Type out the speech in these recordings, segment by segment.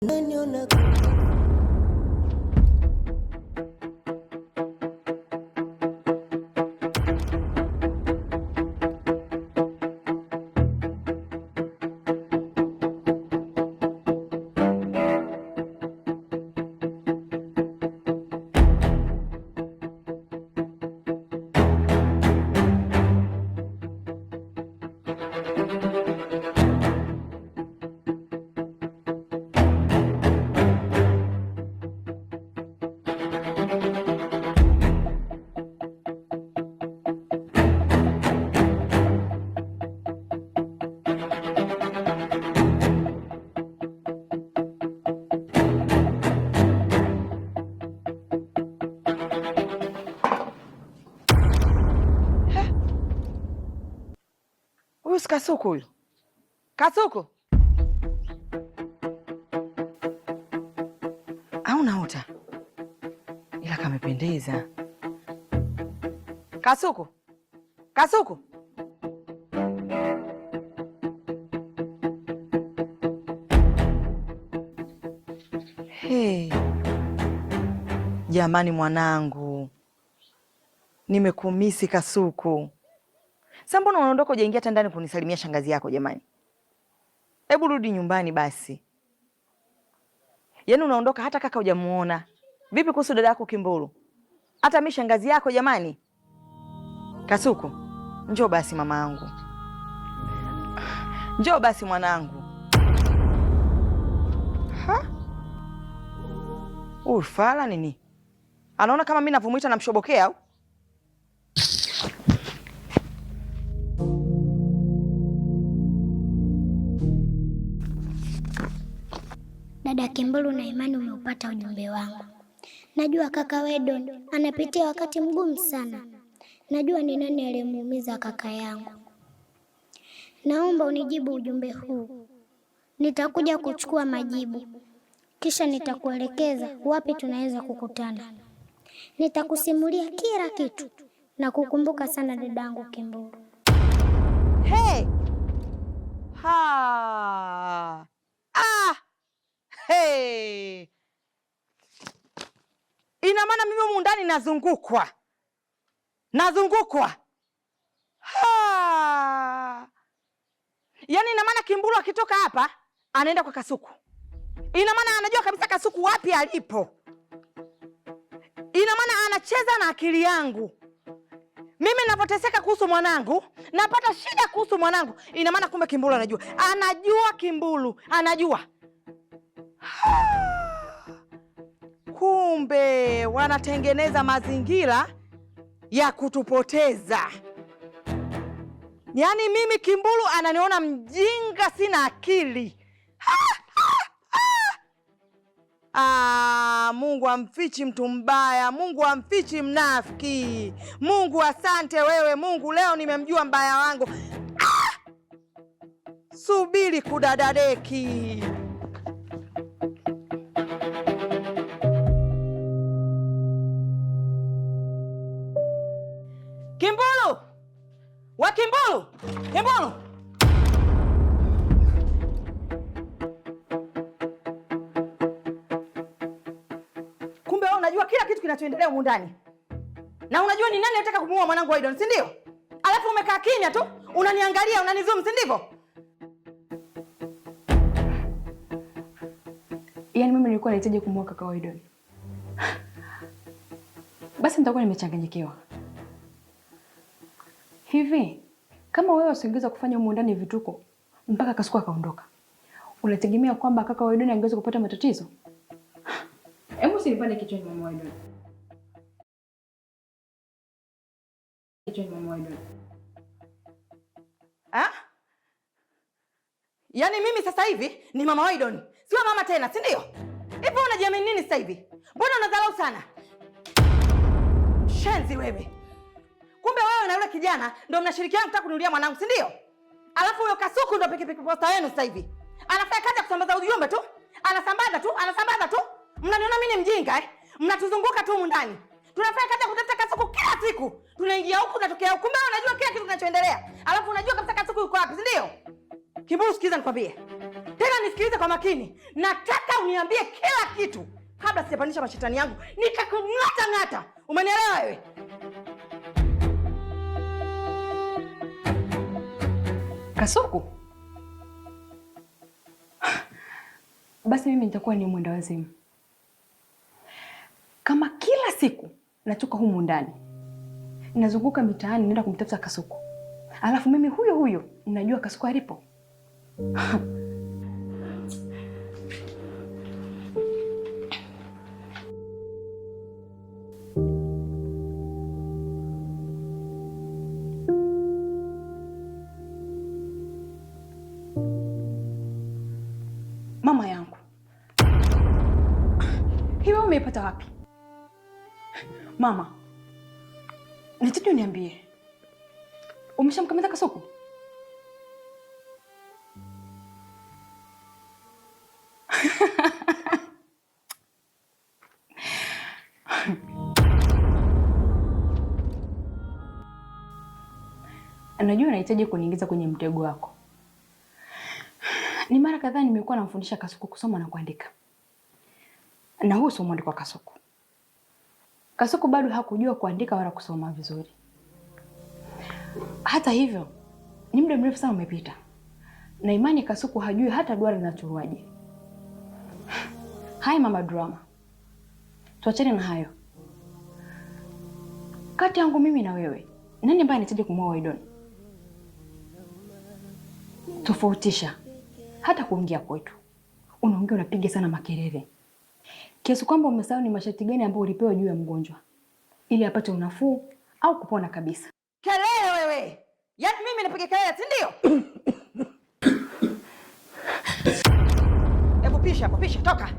Unaniona Huyu si Kasuku huyu? Kasuku au naota? Ila kamependeza. Kasuku, Kasuku. Hey. Jamani mwanangu, nimekumisi Kasuku. Sasa mbona unaondoka hujaingia hata ndani kunisalimia shangazi yako jamani? Hebu rudi nyumbani basi. Yaani unaondoka hata kaka hujamuona. Vipi kuhusu dada yako Kimbulu? Hata mimi shangazi yako jamani. Kasuku, njoo basi mama yangu. Njoo basi mwanangu. Ha? Huyu fala nini? Anaona kama mimi navyomuita namshobokea au? Dada Kimbulu, na imani umeupata ujumbe wangu. Najua kaka Wedon anapitia wakati mgumu sana. Najua ni nani aliyemuumiza kaka yangu. Naomba unijibu ujumbe huu. Nitakuja kuchukua majibu, kisha nitakuelekeza wapi tunaweza kukutana. Nitakusimulia kila kitu na kukumbuka sana dadangu Kimbulu. Hey! Ha! Ah! Hey! Ina maana mimi humu ndani nazungukwa, nazungukwa. Ha! Yaani ina maana Kimbulu akitoka hapa anaenda kwa Kasuku. Ina maana anajua kabisa Kasuku wapi alipo. Ina maana anacheza na akili yangu. Mimi ninapoteseka kuhusu mwanangu, napata shida kuhusu mwanangu. Ina maana kumbe Kimbulu anajua, anajua Kimbulu anajua. Kumbe wanatengeneza mazingira ya kutupoteza. Yaani mimi Kimbulu ananiona mjinga, sina akili. Ah, Mungu amfichi mtu mbaya, Mungu amfichi mnafiki. Mungu asante wewe Mungu, leo nimemjua mbaya wangu. Ah! Subiri kudadadeki. Kimbulu! Wa Kimbulu! Kimbulu! Kumbe wewe unajua kila kitu kinachoendelea humu ndani. Na unajua ni nani anataka kumuua mwanangu Aidon, si ndio? Alafu umekaa kimya tu, unaniangalia, unanizoom, si ndivyo? Yaani mimi nilikuwa nahitaji kumuua kaka Aidon. Basi nitakuwa nimechanganyikiwa. Hivi kama wewe usingeweza kufanya humu ndani vituko mpaka Kasuku akaondoka, unategemea kwamba kaka wa Aidon angeweza kupata matatizo? Hebu usinipande kichwani mama wa Aidon. Kichwani mama wa Aidon. Ah? Yaani mimi sasa hivi ni mama wa Aidon, sio mama tena, si ndio? Hivi unajiamini nini sasa hivi? Mbona unadharau sana? Shenzi wewe. Kumbe wewe na yule kijana ndio mnashirikiana kutaka kuniulia mwanangu, si ndio? Alafu huyo Kasuku ndio pikipiki posta wenu sasa hivi. Anafanya kazi ya kusambaza ujumbe tu. Anasambaza tu, anasambaza tu. Mnaniona mimi ni mjinga eh? Mnatuzunguka tu humu ndani. Tunafanya kazi ya kutafuta Kasuku kila siku. Tunaingia huku tunatokea huku. Kumbe unajua kila kitu kinachoendelea. Alafu unajua kabisa Kasuku yuko wapi, si ndio? Kimbulu, sikiza nikwambie. Tena Tena nisikilize kwa makini, nataka uniambie kila kitu kabla sijapandisha mashetani yangu nikakung'ata ng'ata. Umenielewa wewe? Kasuku? Basi mimi nitakuwa ni mwenda wazimu kama kila siku natoka humu ndani nazunguka mitaani naenda kumtafuta Kasuku, alafu mimi huyo huyo najua Kasuku alipo. Mama yangu, hiyo umeipata wapi? Mama, nitaki uniambie, umeshamkamata Kasuku? Najua unahitaji kuniingiza kwenye mtego wako. Ni mara kadhaa nimekuwa namfundisha Kasuku kusoma na kuandika, na huu sio mwandiko wa Kasuku. Kasuku bado hakujua kuandika wala kusoma vizuri. Hata hivyo, ni muda mrefu sana umepita, na imani Kasuku hajui hata duara linachorwaje. Haya mama drama, tuachane na hayo. Kati yangu mimi na wewe, nani ambaye anahitaji kumwoa Waidon? Tofautisha hata kuongea kwetu, unaongea unapiga sana makelele kiasi kwamba umesahau ni masharti gani ambayo ulipewa juu ya mgonjwa ili apate unafuu au kupona kabisa. Kelele wewe! Yaani mimi napiga kelele, si ndio? Hebu pisha hapo, pisha, toka.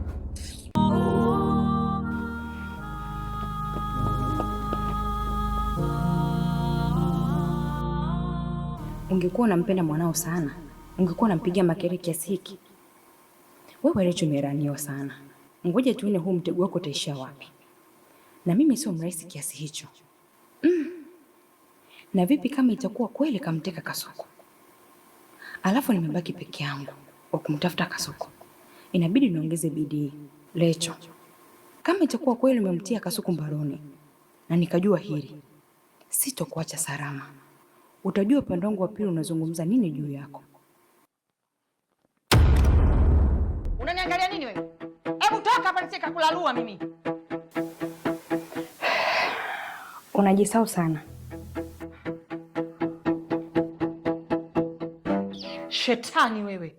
Ungekuwa unampenda mwanao sana, ungekuwa unampigia makelele kiasi hiki? Wewe Recho umeraniwa sana. Ngoja tuone huu mtego wako utaishia wapi. Na mimi sio mrahisi kiasi hicho. Na vipi kama itakuwa kweli kamteka Kasuku, alafu nimebaki peke yangu wa kumtafuta Kasuku? Inabidi niongeze bidii. Lecho, kama itakuwa kweli umemtia Kasuku mbaroni na nikajua hili, sitokuacha salama. Utajua upande wangu wa pili unazungumza nini juu yako. Unaniangalia nini wewe? Hebu toka hapa nisije kukulalua mimi. Unajisahau sana. Shetani wewe.